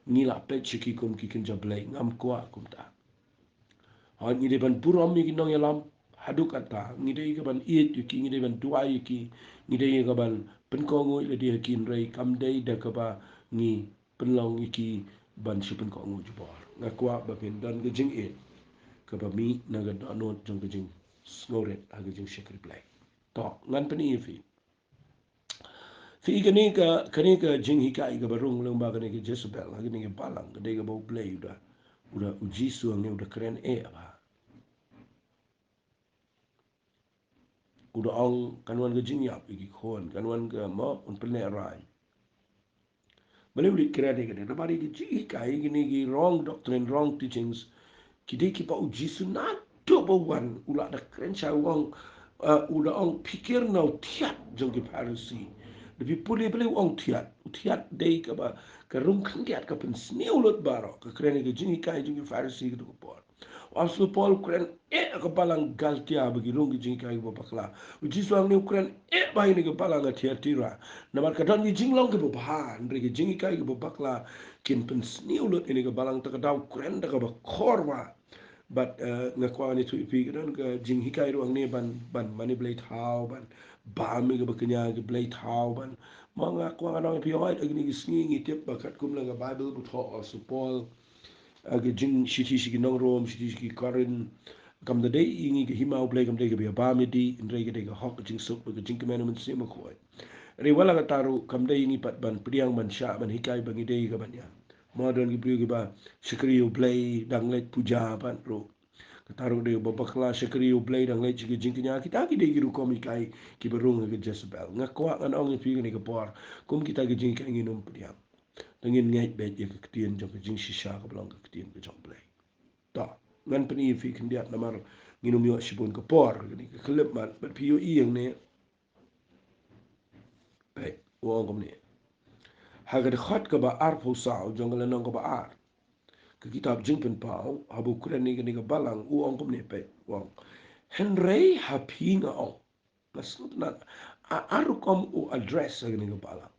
ngi la peit sha ki kum ki kynja blei. Ngam kwah kumta. Hooid, ngi dei ban burom ïa ki nongïalam haduh katta, ngi dei ka ban ïeit ïa ki, ngi dei ban duwai ïa ki, ngi dei ka ban pynkohnguh ïa lade ïa ki, hynrei kam dei da kaba ngi pynlong ïa ki ban shu pynkohnguh jubor. Nga kwah ba kin don ka jingïeit kaba mih na ka dohnud jong ka jingsngewrit ha ka jingshakri Blei. To, ngan pyni ïa phi. Phi i kane ka, kane ka jinghikai kaba rung lyngba kane ka Jezebel, ha kane ka balang, ka dei kaba U Blei u da, u da, U Jisu hangne u da kren eh bha. U da ong kan wan ka jingïap ïa ki khun, kan wan ka, mo, un pynlehrain. Balei u leit kren ïa kane? Namar ïa ki jinghikai, kine ki wrong doctrine, wrong teachings, ki dei kiba U Jisu naduh ba wan u la da kren shai, u ong, eh, u da ong, pyrkhat na u thiat jong ki Pharisi. Da phi pule balei u ong thiat. U thiat dei kaba ka rung khyndiat, ka pynsniew lut baroh. Ka kren ïa ka jinghikai jong ki Pharisi kato ka por. U Apostol Paul u kren eh ha ka balang Galatia ba ki rung ki jinghikai kiba bakla. U Jisu hangne u kren eh bha ïa kane ka balang ha Thyatira. Namar ka don ki jinglong kiba bha, hynrei ki jinghikai kiba bakla kin pynsniew lut ïa kane ka balang, te ka daw u kren da kaba khor bha. Bad, eh, nga kwah ngan ïathuh ïa phi, ka don ka jinghikai ruh hangne ban, ban mane blei thaw, ban bam ïa kaba kñia ki blei thaw, ban, ma nga kwah ngan ong ïa phi, hooid, ha kine ki sngi ngi tip ba katkum la ka Baibl ba thoh u Apostol Paul, ha ka jing, shithi sha ki nong Rom, shithi sha ki Korinth, kam da dei ïa ngi ka hima U Blei, kam dei kaba ïa bam ïa dih, hynrei ka dei ka hok, ka jingsuk bad ka jingkmen U Mynsiem Bakhuid. Hynrei wat la katta ruh, kam dei ïa ngi pat ban pdiang, ban shah, ban hikai ba ngi dei kaba ïa, ma don ki briew kiba shakri U Blei dang leit puja pat ruh. Kata ruh dei kaba bakla, shakri U Blei dang leit sha ki jingkñia. Kita ki dei ki rukom hikai kiba rung ha ka Jezebel. Nga kwah ngan ong ïa phi kane ka por, kum kita ki jinghikai ngin ym pdiang. Te ngin ngeit beit ïa ka ktien jong ka jingshisha kaba long ka ktien ka jong U Blei. To, ngan pyni ïa phi khyndiat namar ngin ym ïoh shibun ka por, kane ka khyllipmat, bad phi ïohi hangne. Peit, u ong kumne. Ha ka dkhot kaba arphew saw jong ka lynnong kaba ar ka kitab Jingpynpaw, haba u kren ïa kane ka balang, u ong kumne, peit, u ong, hynrei ha phi nga ong. Nga sngewtynnat, ar rukom u address ïa kane ka balang.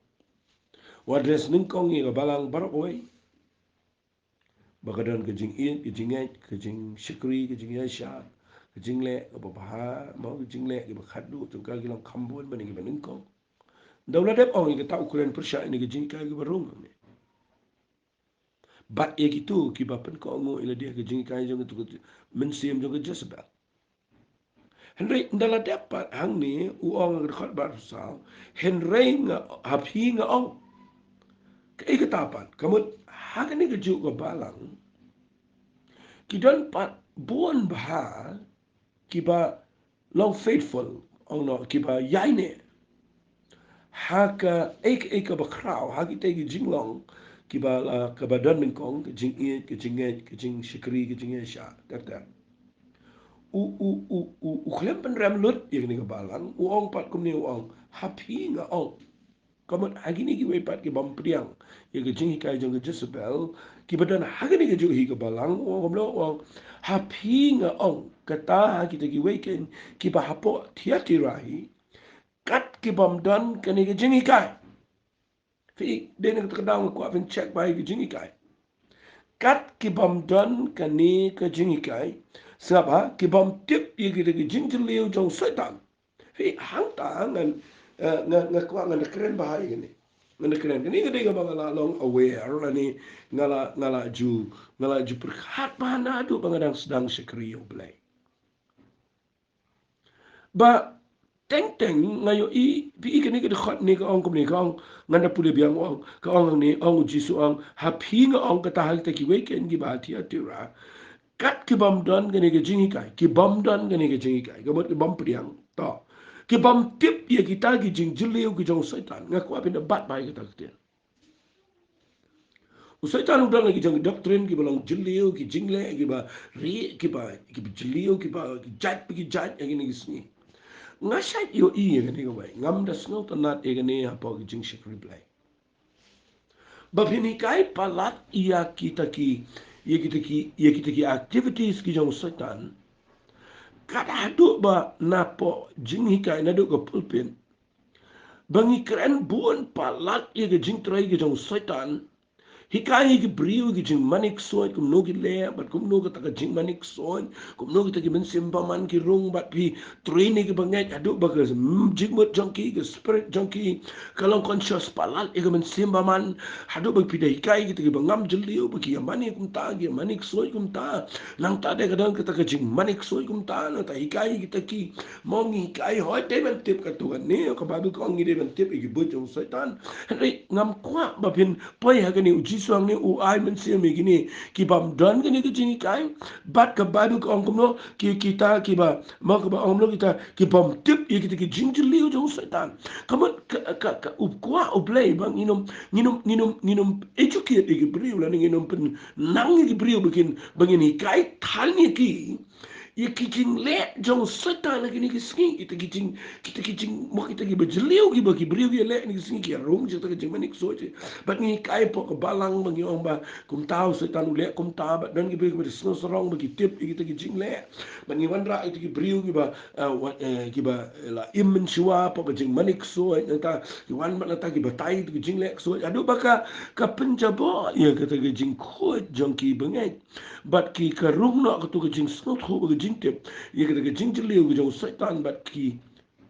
U address nyngkong ïa ka balang baroh kawei. Ba ka don ka jingïeit, ka jingngeit, ka jingshakri, ka jingïaishah, ka jingleh kaba bha, mo, ka jingleh kaba khatduh jong ka, ki long kham bun, bad ïa kiba nyngkong. Ynda u la dep ong ïa kata, u kren pyrshah ïa kane ka jinghikai kaba rung hangne. Bad ïa kito kiba pynkohnguh ïa lade ha ka jinghikai jong kato ka mynsiem jong ka Jezebel. Hynrei ynda la dep pat hangne, u ong ha ka dkhot ba arphew saw, hynrei nga, ha phi nga ong. Kaei kata pat? Ka mut ha kane kajuh ka balang ki don pat bun bha kiba long faithful, ong noh, kiba ïaineh ha kaei kaei kaba khraw, ha kitei ki jinglong kiba la, kaba don nyngkong, ka jingïeit, ka jingngeit, ka jingshakri, ka jingïaishah ter ter. U, u, u, u, u khlem pynrem lut ïa kane ka balang, u ong pat kumne, u ong, ha phi nga ong. Ka mut ha kine kiwei pat ki bym pdiang ïa ka jinghikai jong ka Jezebel, kiba don ha kane ka juh hi ka balang, u ong kumno, u ong, ha phi nga ong, kata ha kita kiwei ken kiba hapoh Thiatira hi, kat ki bym don kane ka jinghikai. Phi dei na kata ka daw nga kwah phin check bha ïa ka jinghikai. Kat ki bym don kane ka jinghikai, sngap ha, ki bym tip ïa kita ki jingjylliew jong Soitan. Phi, hangta ngan, eh, nga, nga kwah ngan da kren bha ïa kane. Ngan da kren, kane ka dei kaba nga la long aware lane nga la, nga la ju, nga la ju pyrkhat bha naduh ba nga dang sdang shakri ïa U Blei. Ba teng teng nga ïohi, phi i kane ka dkhot ne ka ong kumne, ka ong, ngan da pule biang, ong, ka ong ne, ong U Jisu, ong, ha phi nga ong, kata ha kita kiwei ken kiba ha Thiatira, kat ki bym don kane ka jinghikai, ki bym don kane ka jinghikai, ka mut ki bym pdiang, to, ki bym tip ïa kita ki jingjylliew ki jong Soitan. Nga kwah phin da bat bha ïa kata ka ktien. U Soitan u don la ki jong ki doctrine kiba long jylliew, ki jingleh kiba rieh, kiba, kiba jylliew, kiba, ki jait pa ki jait ha kine ki sngi. Nga shait ïohi ïa kane kawei, ngam da sngewtynnat ïa kane hapoh ki jingshakri Blei. Ba phin hikai palat ïa kita ki, ïa kita ki, ïa kita ki activities ki jong u Soitan. Kat haduh ba napoh jinghikai, naduh ka pulpit, ba ngi kren bun palat ïa ka jingtrei ka jong u Soitan. Hikai ïa ki briew ki jingmane ksuid, kumno ki leh, bad kumno kata ka jingmane ksuid, kumno kita ki mynsiem bymman ki rung, bad phi train ïa ki bangeit haduh ba ka, mm, jingmut jong ki, ka spirit jong ki ka long conscious palat ïa ka mynsiem bymman, haduh ba phi da hikai kita kiba ngam jylliew ba ki ïa mane kumta, ki ïa mane ksuid kumta. Nangta de ka don kata ka jingmane ksuid kumta, nangta hikai kita ki, mo ngi hikai, hooid, dei ban tip katto katne, ka Baibl ka ong ngi dei ban tip ïa ki buit jong u Soitan. Hynrei ngam kwah ba phin poi ha kane, u Jisu hangne u ai mynsiem ïa kine ki bym don kane ka jinghikai. Bad ka Baibl ka ong kumno, ki, kita kiba, mo kaba ong kumno, kita ki bym tip ïa kita ki jingjylliew jong u Soitan. Ka mut ka, ka, ka, u kwah U Blei ba ngin ym, ngin ym, ngin ym, ngin ym educate ïa ki briew lane ngin ym pynnang ïa ki briew ba kin, ba ngin hikai than ïa ki ïa ki jingleh jong u Soitan ha kine ki sngi, kita ki jing, kita ki jing, mo kita kiba jylliew kiba ki briew ki ïaleh ha kine ki sngi, ki ïarung jong kita ki jingmane ksuid. Bad ngi hikai hapoh ka balang ba ngi ong ba kumta u Soitan u leh kumta, bad don ki briew kiba da sngewsarong ba ki tip ïa kita ki jingleh. Bad ngi wanrah ïa kita ki briew kiba, eh, wa-, eh, kiba, eh, la im mynshuwa hapoh ka jingmane ksuid, nangta ki wan bad nangta ki batai ïa kita ki jingleh ksuid. Haduh ba ka, ka pynjaboh ïa kata ka jingkhuid jong ki bangeit. Bad ki ka rung noh kato ka jingsngewthuh bad ka jingtip ïa kata ka jingjylliew ka jong u Soitan, bad ki,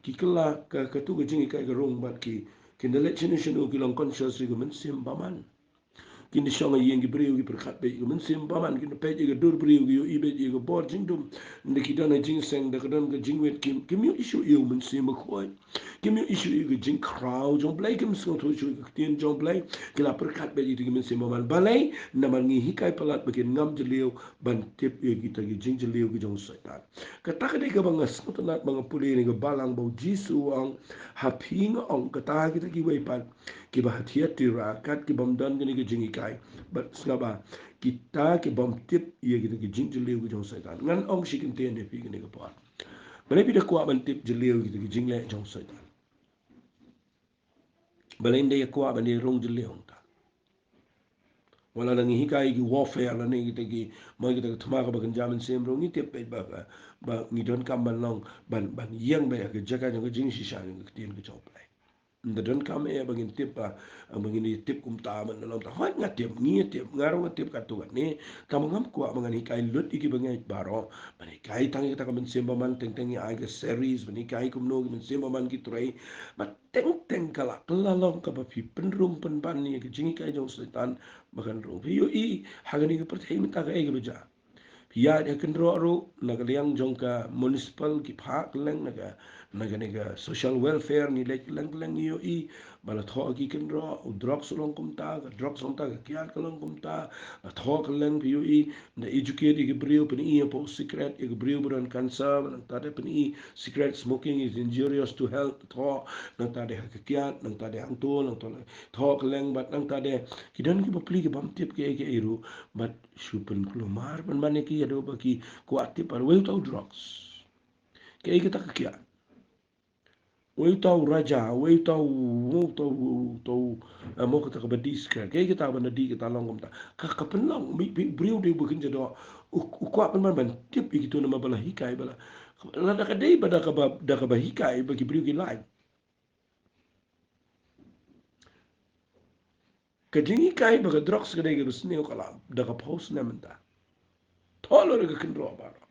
ki kylla ka, kato ka jinghikai ka rung, bad ki, kin da leit shano shano ki long conscious ïa ka mynsiem bymman. Kin da shong ha ïing ki briew ki pyrkhat beit ïa ka mynsiem bymman, kin da peit ïa ka dur briew ki ïohi beit ïa ka bor jingdum. Nda ki don ha jingseng, da ka don ka jingwit, kim, kim ïohi shuh ïa u Mynsiem Bakhuid. Kim ïohi shuh ïa ka jingkhraw jong U Blei, kim sngewthuh shuh ïa ka ktien jong U Blei, ki la pyrkhat beit ïa kita ki mynsiem bymman. Balei? Namar ngi hikai palat ba kin ngam jylliew ban tip ïa kita ki jingjylliew ki jong u Soitan. Kata ka dei kaba nga sngewtynnat ba nga pule ïa kane ka balang ba u Jisu u ong, ha phi nga ong, kata kita kiwei pat kiba ha Thiatira, kat ki bym don kane ka jinghikai. Bad sngap bha, kita ki bym tip ïa kita ki jingjylliew ki jong u Soitan. Ngan ong shi kyntien ïa phi kane ka por. Balei phi da kwah ban tip jylliew kita ki jingleh jong u Soitan? Balei ynda ïa kwah ban ïa rung jylliew hangta? Wat la ngi hikai ki warfare lane kita ki, mo kita ki thma kaba kynja mynsiem ruh ngi tip beit ba, ba, ba ngi donkam ban long, ban, ban ïeng beit ha ka jaka jong ka jingshisha jong ka ktien ka jong U Blei. Ynda donkam eh ba ngin tip ba, ba ngin ïa tip kumta ban long ta. Hooid nga tip, ngi ïa tip, nga ruh nga tip katto katne. Tangba ngam kwah ba ngan hikai lut ïa ki bangeit baroh. Ban hikai tang ïa kata ka mynsiem bymman, teng teng ngi ai ka series ban hikai kumno ki mynsiem bymman ki trei. Bad teng teng ka la, ka la long kaba phi pynrung pynban ïa ka jinghikai jong u Soitan ba kan rung. Phi ïohi ha kane ka pyrthei mynta kaei kaba jia. Phi ïaid ha kynroh ruh na ka liang jong ka municipal, ki phah kylleng na ka, Na kane ka social welfare ngi leit kylleng kylleng ngi ïohi ba la thoh ki kynroh, u drugs u long kumta, ka drugs long kumta, ka kiad ka long kumta, la thoh kylleng phi ïohi, da educate ïa ki briew, pyni ïa phi cigarette, ïa ki briew ba don cancer, nangta de pyni cigarette smoking is injurious to health, thoh, nangta de ha ka kiad, nangta de hangto, nangta de thoh kylleng, bad nangta de ki don ki bapli ki bym tip kiei kiei ruh, bad shu pynkulmar pynban ïa ki haduh ba ki kwah tip, bad wei uta u drugs. Kiei kita ka kiad. Wei uta u raja, wei uta u, wei uta u, uta u, eh, mo kata kaba dih cigarette. Kiei kita ban dih kita long kumta. Ka, ka pynlong, mi, mi, briew dei ba kynja doh. U, u kwah pynban ban tip ïa kito namar ba la hikai ba la. Lada ka dei ba da kaba, da kaba hikai ba ki briew ki lait. Ka jinghikai ba ka drugs ka dei kaba sniew ka la da ka phew snem mynta. Thoh halor ka kynroh baroh.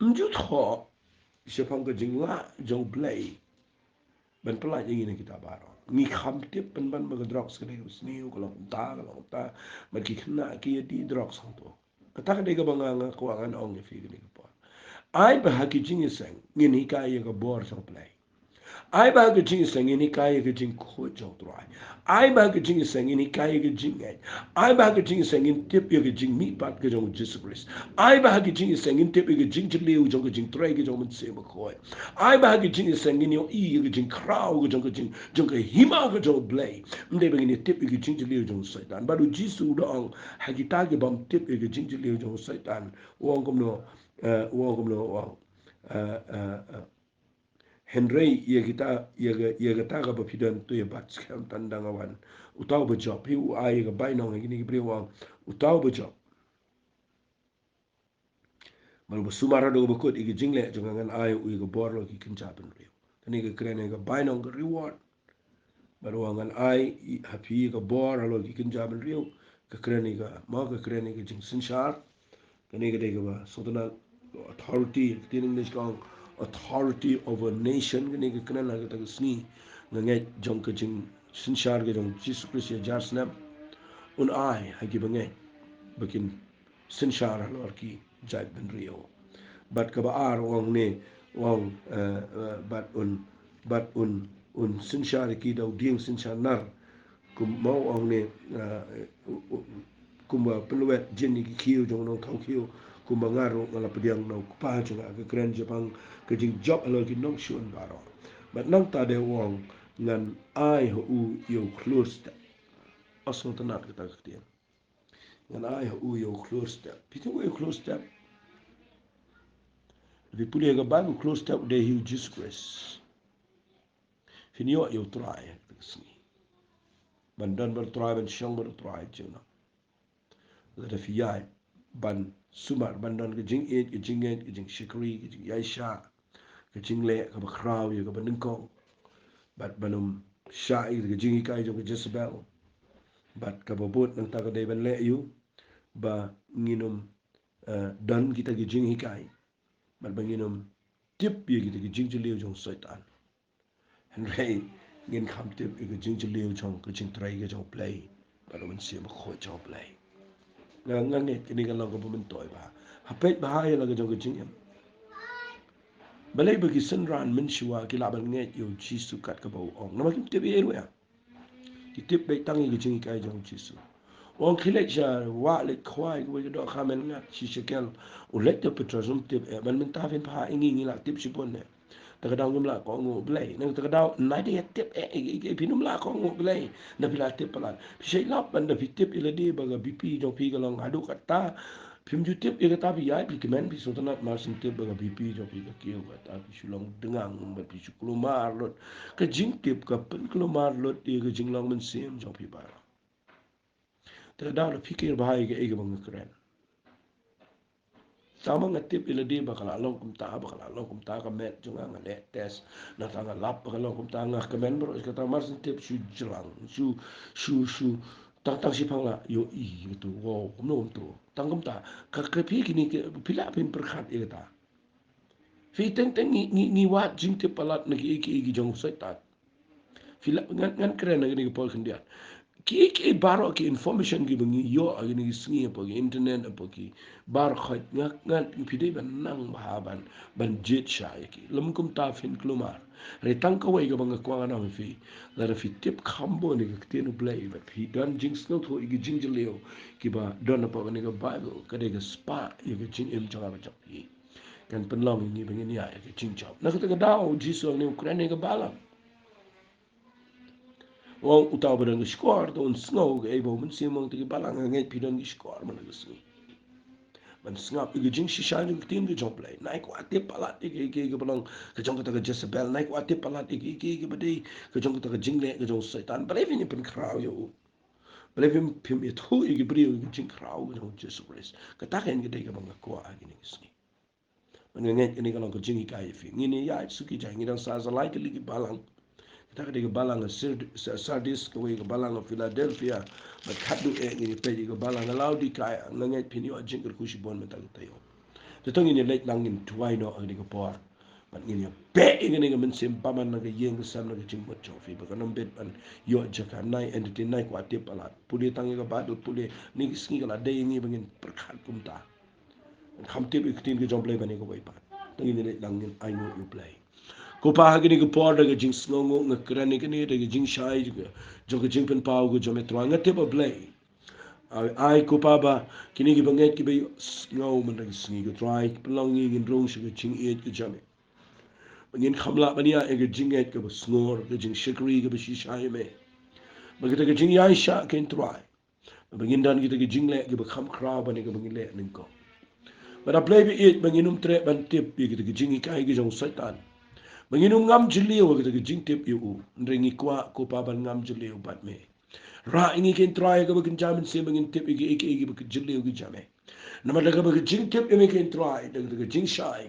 Ym ju thoh shaphang ka jinglah jong U Blei ban pyllait ïa ngi na kita baroh. Ngi kham tip pynban ba ka drugs ka dei kaba sniew, ka long kumta, ka long kumta. Bad ki khynnah ki ïa dih drugs hangto. Kata ka dei kaba nga, nga kwah ngan ong ïa phi kane ka por. Ai ba ha ki jingïaseng ngin hikai ïa ka bor jong U Blei. Ai ba ha ki jingïaseng ngin hikai ïa ka jingkhuid jong U Trai. Ai ba ha ki jingïaseng ngin hikai ïa ka jingngeit. Ai ba ha ki jingïaseng ngin tip ïa ka jingmihpat ka jong U Jisu Khrist. Ai ba ha ki jingïaseng ngin tip ïa ka jingjylliew jong ka jingtrei ka jong U Mynsiem Bakhuid. Ai ba ha ki jingïaseng ngin ïohi ïa ka jingkhraw ka jong ka jing, jong ka hima ka jong U Blei. Ym dei ba ngin ïa tip ïa ka jingjylliew jong u Soitan. Bad U Jisu u da ong ha kita ki bym tip ïa ka jingjylliew jong u Soitan. U ong kumno, eh, u ong kumno, u ong. Eh, eh, eh. Hynrei ïa kita, ïa ka, ïa kata kaba phi don to ïa bat skhem tang da nga wan. Uta uba jop, phi u ai ïa ka bainong ha kine ki briew, u ong. Uta uba jop. Bad uba sumar haduh ba kut ïa ki jingleh jong nga ngan ai u ïa ka bor halor ki kynja bynriew. Kane ka kren ïa ka bainong, ka reward. Bad u ong ngan ai ha phi ïa ka bor halor ki kynja bynriew. Ka kren ïa ka, mo, ka kren ïa ka jingsynshar. Kane ka dei kaba sngewtynnat, authority, ka ktien English ka ong authority over nation, kane ka kren ha kata ka sngi. Nga ngeit jong ka jingsynshar ka jong U Jisu Khrist ïa jar snem. Un ai ha kiba ngeit ba kin synshar halor ki jait bynriew. Bad kaba ar u ong ne, u ong, eh, eh, bad un, bad un, un synshar ïa ki da u dieng synshar nar. Kumba u ong ne, eh, u, u, kumba pynlwet jin ïa ki khiew jong u nongthaw khiew, kumba nga ruh nga la pdiang na u Kpa jong nga. Ka kren shaphang ka jingjop halor ki nongshun baroh. Bad nangta de u ong ngan ai ha u ïa u khlur step. Sngewtynnat kata ka ktien. Ngan ai ha u ïa u khlur step. Phi tip u ïa u khlur step? Phi pule ka Baibl, u khlur step u dei hi u Jisu Khrist. Phin ïoh ïa u Trai ha kata ka sngi. Ban don bad u Trai, ban shong bad u Trai, jingno. Lada phi ïai ban sumar, ban don ka jingïeit, ka jingngeit, ka jingshakri, ka jingïaishah, ka jingleh kaba khraw ïa kaba nyngkong. Bad ban ym shah ïa ka jinghikai jong ka Jezebel. Bad kaba bud nangta ka dei ban leh ïa u ba ngin ym, eh, don kita ki jinghikai. Bad ba ngin ym tip ïa kita ki jingjylliew jong u Soitan. Hynrei ngin kham tip ïa ka jingjylliew jong ka jingtrei ka jong U Blei bad U Mynsiem Bakhuid jong U Blei. Nga, nga ngeit kane ka long kaba myntoi bha. Ha peit bha ïa la ka jong ka jingim. Balei ba ki synran mynshuwa ki lah ban ngeit ïa u Jisu kat kaba u ong? Namar kim tip ei ei ruh ïa. Ki tip beit tang ïa ka jinghikai jong u Jisu. U ong khie leit sha wah leit khwai kawei ka dohkha meiñ ngat shi shekel. U leit da u Petros um tip eh, ban mynta phin phah ïa ngi, ngi lah tip shibun eh. Ta ka daw ngim lah kohnguh Blei. Nangta ka daw nai da ïa tip eh, eh, eh, eh, phin ym lah kohnguh Blei. Da phi lah tip palat. Phi shait lap ban da phi tip ïa lade ba ka B P jong phi ka long haduh katta. Phim ju tip ïa kata phi ïai phi kmen phi sngewtynnat mar shen tip ba ka B P jong phi ka kiew katta phi shu long dngang bad phi shu kulmar lut. Ka jingtip ka pynkulmar lut ïa ka jinglong mynsiem jong phi baroh. Te da la phi kyrpad ïa kaei kaba nga kren. Tang ba nga tip ïa lade ba ka la long kumta, ba ka la long kumta, ka met jong nga nga leh test. Nangta nga lap ba ka long kumta, nga kmen baroh kata mar shen tip shu jlang, shu, shu, shu. Tang, tang shipang la ïohi ïa katu, wow, kumno kumtu. Tang kumta, ka, ka phi kine ki, phi lah phin pyrkhat ïa kata. Phi teng teng ngi, ngi, ngi wad jingtip palat na kiei kiei ki jong u Soitan. Phi lah, ngan, ngan kren na kane ka por khyndiat. Ki, ki baroh ki information kiba ngi ïoh ha kine ki sngi, hapoh ki internet, hapoh ki bar khoit, nga, nga, phi dei ban nang bha ban, ban jied shai ïa ki. Lym kumta phin kulmar. Hynrei tang kawei kaba nga kwah ngan ong ïa phi, lada phi tip kham bun ïa ka ktien U Blei, bad phi don jingsngewthuh ïa ki jingjylliew kiba don hapoh kane ka Bible, ka dei ka spah ïa ka jingim jong nga bad jong phi. Kan pynlong ïa ngi ba ngin ïaid ïa ka jingjop. Na kata ka daw, U Jisu u ong ne u kren ïa ka balang. U ong uta uba don ka shkor, to un sngew kaei ba U Mynsiem u ong. Te ki balang, nga ngeit phi don ki shkor mynta ka sngi ban sngap ïa ka jingshisha jong ka ktien ka jong U Blei. Nai kwah tip palat ïa ka, ïa ka, ïa kaba long ka jong kata ka Jezebel. Nai kwah tip palat ïa ka, ïa ka, ïa kaba dei ka jong kata ka jingleh ka jong u Soitan. Balei phin ïa pynkhraw ïa u? Balei phim, phim ïathuh ïa ki briew ïa ka jingkhraw ka jong U Jisu Khrist? Kata kein ka dei kaba nga kwah ha kine ki sngi. Bad nga ngeit kane ka long ka jinghikai ïa phi. Ngin ïa ïaid suki jai, ngi dang sah sa lai tylli ki balang. Kata ka dei ka balang ha Sard-, Sa-, Sardis, kawei ka balang ha Philadelphia. Bad khatduh eh ngin ïa peit ïa ka balang ha Laodikaia. Nga ngeit phin ïoh jingkyrkhu shibun mynta ka taïew. Te to ngin ïa leit lang, ngin duwai noh ha kane ka por. Bad ngin ïa beh ïa kane ka mynsiem bymman na ka ïing ka sem, na ka jingmut jong phi. Ba kan ym bit ban ïoh jaka. Nai entertain, nai kwah tip palat. Pule tang ïa ka Baibl, pule. Kine ki sngi ka la dei ïa ngi ba ngin pyrkhat kumta. Kham tip ïa ka ktien ka jong U Blei ban ïa kawei pat. Te ngin ïa leit lang, ngin ainguh ïa U Blei. Ko Pa, ha kane ka por da ka jingsngewnguh nga kren ïa kane da ka jingshai jong ka, jong ka jingpynpaw ka jong me Trai, nga tip, A Blei. Ai, ai ko Pa ba kine kiba ngeit kiba ïohsngew mynta ka sngi ko Trai, pynlong ngi ngin rung sha ka jingïeit ka jong me. Ba ngin kham lah ban ïaid ïa ka jingngeit kaba sngur, ka jingshakri kaba shisha ïa me. Ba kita ka jingïaishah ko Trai, ba ngin don kita ka jingleh kiba kham khraw ban ïa kaba ngin leh nyngkong. Bad A Blei ba ïeit, ba ngin ym treh ban tip ïa kita ka jinghikai ka jong u Soitan. Ba ngin ym ngam jylliew ha kita ka jingtip ïa u. Hynrei ngi kwah ko Pa ban ngam jylliew bad me. Rah ïa ngi ko Trai ha kaba kynja mynsiem ba ngin tip ïa kiei kiei kiba jylliew ki jong me. Namar da kaba ka jingtip ïa me ko Trai, da ka jingshai,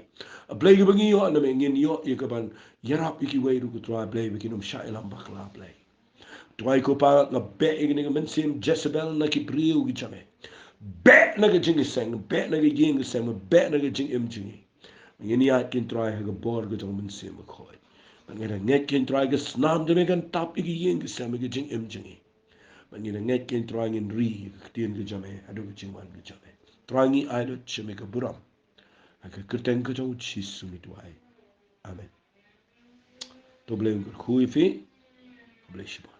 A Blei, kaba ngi ïoh na me, ngin ïoh ïa kaban ïarap ïa kiwei ruh ko Trai, A Blei, ba kin ym shah ïalam bakla, A Blei. Trai ko Pa, nga beh ïa kane ka mynsiem Jezebel na ki briew ki jong me. Beh na ka jingïaseng, beh na ka ïing ka sem, beh na ka jingim jong ngi. Ngin ïaid ko Trai ha ka bor ka jong u Mynsiem Bakhuid. Ba ngin ngeit ko Trai ka snam jong me kan tap ïa ka ïing ka sem, ïa ka jingim jong ngi. Ba ngin ngeit ko Trai ngin ri ïa ka ktien ka jong me haduh ka jingwan ka jong me. Trai ngi ai lut sha me ka burom. Ha ka kyrteng ka jong u Jisu ngi duwai. Amen. To Blei un kyrkhu ïa phi. Blei shibun.